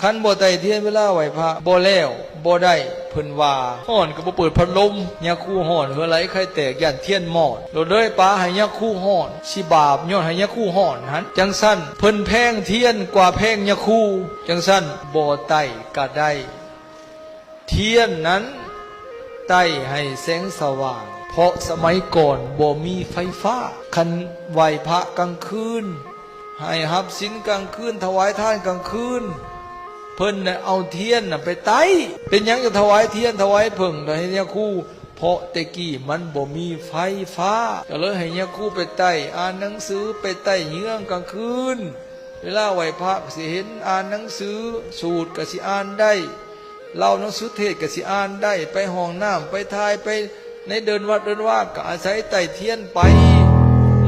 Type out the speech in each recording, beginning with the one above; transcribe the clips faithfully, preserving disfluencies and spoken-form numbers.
คันบ่ไต้เทียนเวลาไหว้พระ บ่แล้ว บ่ได้ เพิ่นว่า ฮ้อนก็บ่เปิดพัดลม ยาคูฮ้อน เหื่อไหลไข่แตก ย่านเทียนมอด โลดเลยปาให้ยาคูฮ้อน สิบาปย้อนให้ยาคูฮ้อนหั้น จั่งซั้น เพิ่นแพงเทียนกว่าแพงยาคู จั่งซั้น บ่ไต้ก็ได้ เทียนนั้นไต้ให้แสงสว่าง เพราะสมัยก่อนบ่มีไฟฟ้า คันไหว้พระกลางคืน ให้ฮับศีลกลางคืน ถวายทานกลางคืน เพิ่นน่ะเอาเทียนน่ะไปไต้ เป็นหยังจะถวายเทียนถวายเผิ่งให้ยาคู เพราะแต่กี้มันบ่มีไฟฟ้า ก็เลยให้ยาคูไปไต้ อ่านหนังสือ ไปไต้เยื้องกลางคืน เวลาไหว้พระก็สิเห็น อ่านหนังสือ สูตรก็สิอ่านได้ เล่าหนังสือเทศน์ก็สิอ่านได้ ไปห้องน้ำ ไปถ่าย ไปในเดินวัดเดินวาก็อาศัยไต้เทียนไป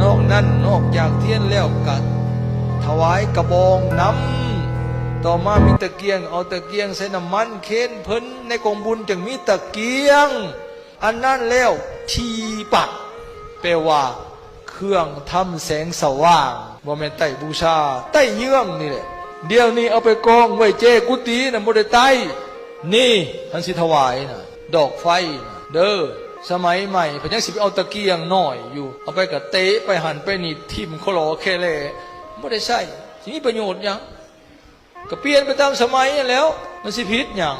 นอกนั้น นอกจากเทียนแล้วก็ถวายกระบองนำ ต่อมามีตะเกียง เอาตะเกียงใส่น้ำมันเคนเพิ่น ในกองบุญจั่งมีตะเกียง อันนั้นแล้ว ทีปะ แปลว่า เครื่องทำแสงสว่าง บ่แม่นไต้บูชา ไต้เยื้องนี่แหละ เดี๋ยวนี้เอาไปกองไว้แจกุฏิน่ะ บ่ได้ไต้ นี่ คันสิถวายน่ะ ดอกไฟน่ะ เด้อ สมัยใหม่เพิ่นยังสิไปเอาตะเกียงน้อยอยู่ เอาไปก็เตะไปหั่นไปนี่ ทิ่มคลอแค่แล บ่ได้ใช้ สิมีประโยชน์หยัง ก็เปลี่ยนไปตามสมัยนั่นแหล้ว มันสิผิดหยัง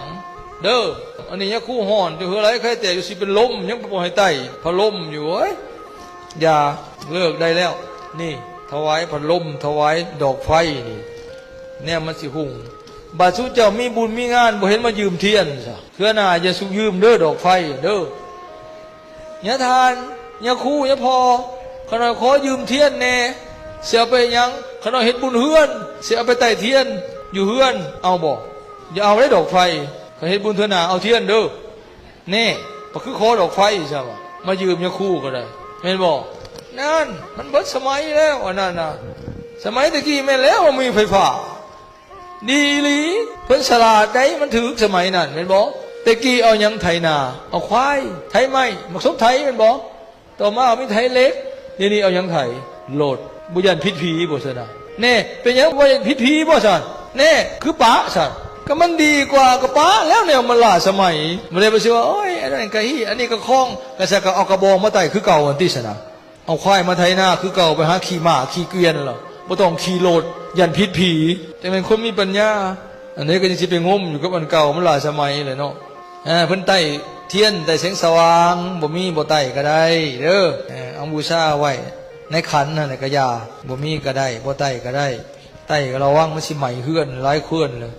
เด้อ อันนี้ยาคูฮ้อน อยู่เหื่อไหลไข่แตก อยู่สิเป็นลม ยังบ่ให้ไต้พัดลมอยู่ เอ้ย อย่า เลิกได้แล้ว นี่ ถวายพัดลม ถวายดอกไฟนี่ แนวมันสิฮุ่ง บาดซุเจ้ามีบุญมีงาน บ่เห็นมายืมเทียนซะ เทื่อหน้าอย่าสุยืมเด้อ ดอกไฟเด้อ ยาทาน ยาคู ยาพอ ข้าน้อยขอยืมเทียนแหน่ สิเอาไปหยัง ข้าน้อยเฮ็ดบุญเฮือน สิเอาไปไต้เทียน อยู่เฮือน เอาบ่ อย่าเอาได้ดอกไฟ ข้าเฮ็ดบุญเทื่อหน้าเอาเทียนเด้อ แน่ ก็คือขอดอกไฟซะวะ มายืมยาคูก็ได้ แม่นบ่ นั่น มันเบิดสมัยแล้ว อันนั้นน่ะ สมัยตะกี้แม่นแล้วว่ามีไฟฟ้า ดีอีหลี เพิ่นฉลาดได้ มันถืกสมัยนั้น แม่นบ่ แต่กี้เอาหยังไถนา เอาควาย ไถไม้ บักสมไถ แม่นบ่ ต่อมาเอามีไถเหล็ก เดี๋ยวนี้เอาหยังไถ รถ บ่ย่านผิดผีบ่ซั่นน่ะ แน่ เป็นหยังบ่ย่านผิดผีบ่ซั่น แน่ คือปะซั่น ก็มันดีกว่า ก็ปะแล้ว แนวมันล้าสมัย บ่ได้ไปสิว่า โอ้ย อันนั้นก็ฮี้ อันนี้ก็คล่อง ก็ซะก็เอากระบองมาไต้คือเก่าหั่นติซั่นน่ะ เอาควายมาไถนาคือเก่า ไปหาขี่ม้าขี่เกวียนล่ะ บ่ต้องขี่รถ ย่านผิดผี แต่แม่นคนมีปัญญา อันนี้ก็ยังสิไปงมอยู่กับอันเก่า มันหลายสมัยเลยเนาะ อ่า เพิ่นไต้เทียน ไต้แสงสว่าง บ่มีบ่ไต้ก็ได้เด้อ เออ เอาบูชาไว้ ในขันนั่นแหละก็อย่า บ่มีก็ได้ บ่ไต้ก็ได้ ไต้ก็ระวังมันสิไหม้เฮือน หลายเฮือนเลย